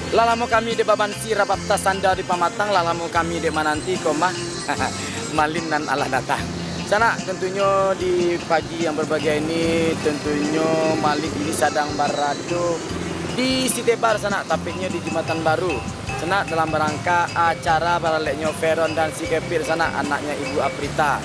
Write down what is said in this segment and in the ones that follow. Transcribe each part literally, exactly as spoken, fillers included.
Lah lamo kami dek babansi, rabab tasanda di pamatang, lah lamo kami dek mananti ko mah malin nan alah datang. Sanak, tentunyo di pagi yang berbahagia ini, tentunyo Malik ini sadang barado di Sitebar, sanak, tapeknyo di Jembatan Baru. Sanak, dalam rangka acara baraleknyo Feron dan si Kepit, sanak, anaknyo Ibu Aprita.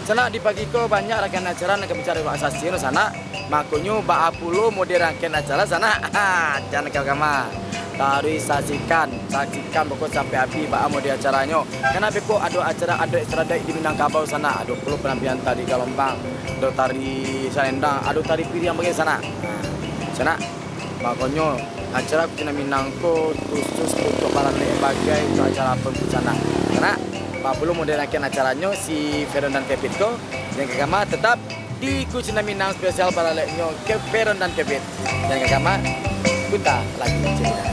Sanak, di pagi ko banyak rangkaian acara nan ka bicara awak sasino, sanak. Makonyo, baa pulo model rangkaian acara, sanak? Ha, jan ka kama. Taruih saksikan, saksikan pokok sampai abih baa model acaranyo. Karano beko ado acara adat istiadat di Minangkabau, sanak. Ado pulo panampilan tari galombang, ado tari salendang, ado tari piriang bagai, sanak. Ha, sanak. Makonyo, acara Kucindan Minang ko khusus untuak baralek bagai untuak acara pembisangan. Karano, baa pulo model rangkaian acaranyo si Feron dan Kepit ko, jan ka kama, tetap di Kucindan Minang spesial baraleknyo Feron dan Kepit. Jan ka kama, Kuta Lagi Cerita.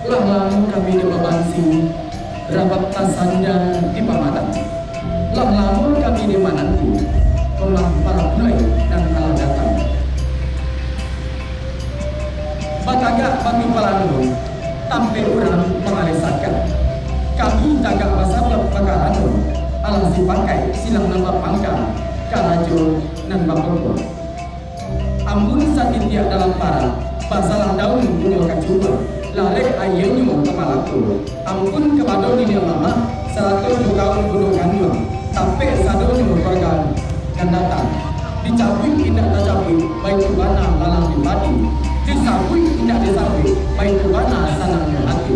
Lah lamo kami dek babansi, rabab tasanda di pamatang. Lah lamo kami di mananti, rumah para bulai nan alah datang. Batagak batu palano, tampek urang mangalesakan. Kami tagak basabab bakarano, alah sipakai silang nan bapangka, karajo nan bapokok. Ambun satitiak dalam parak, basalah daun bungo kacua, larek aianyo ka malako. Ampun kapado niniak mamak, sarato jo kaum bundo kanduang, tapek sadonyo kaluarga nan datang. Dicabuik indak tacabuik, baitu bana lalang di padi. Disabuik indak disabuik, baitu bana sanangnyo hati.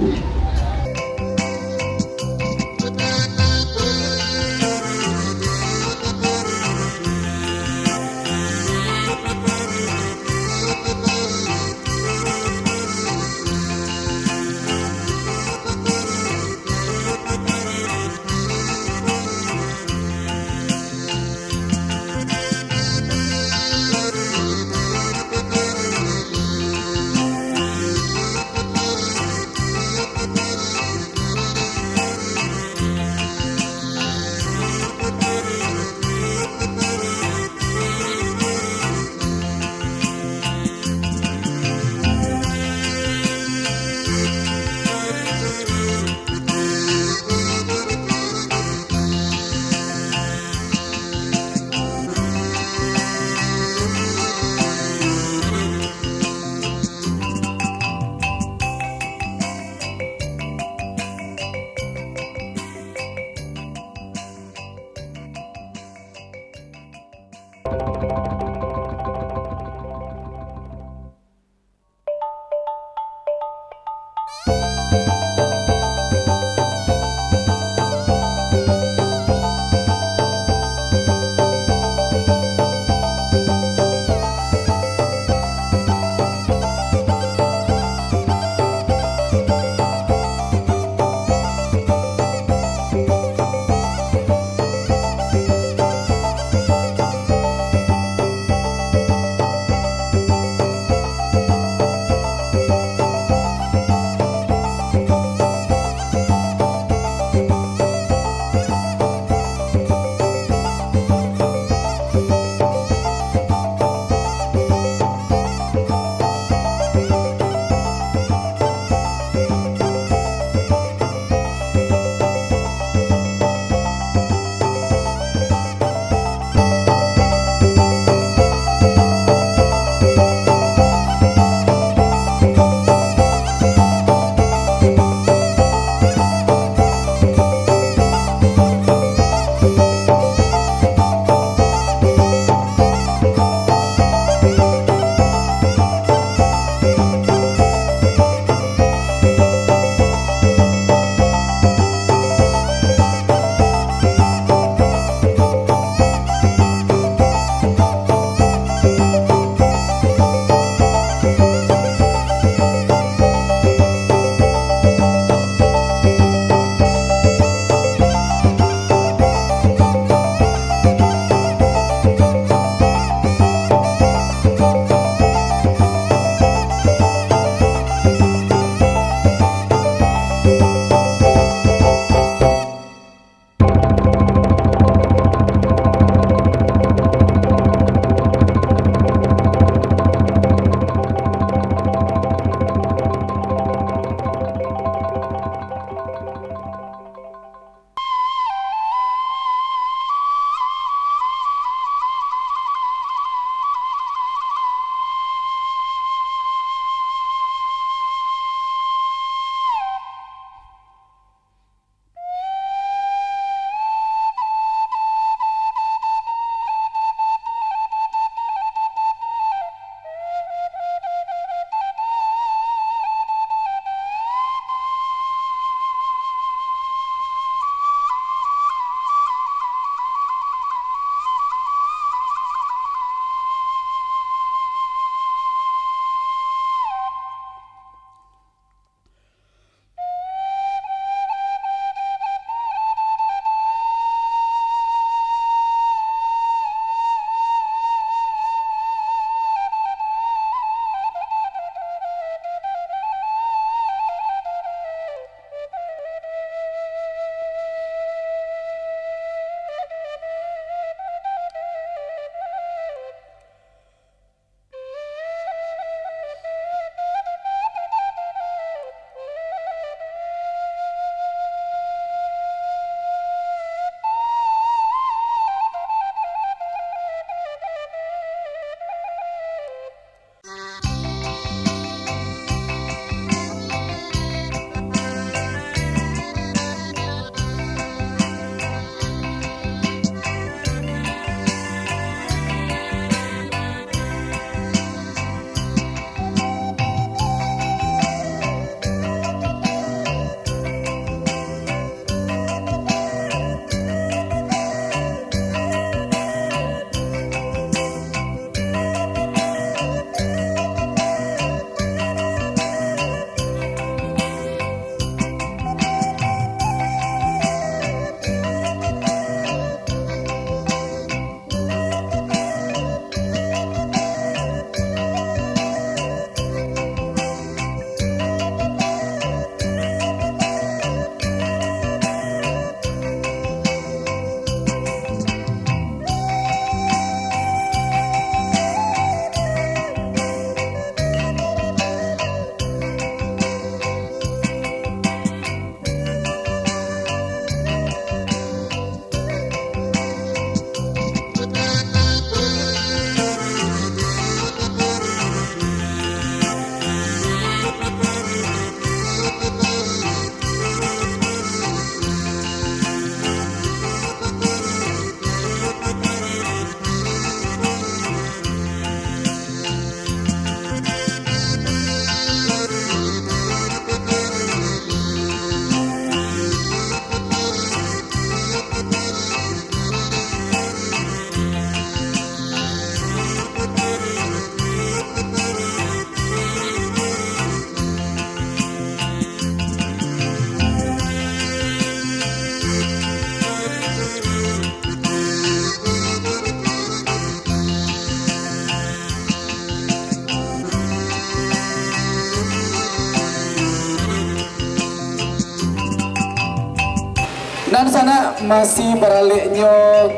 Masih baraleknyo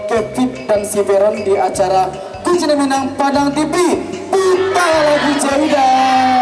Kevin dan si Veron di acara Kunci Minang Padang T V. Puta lagu Jawida.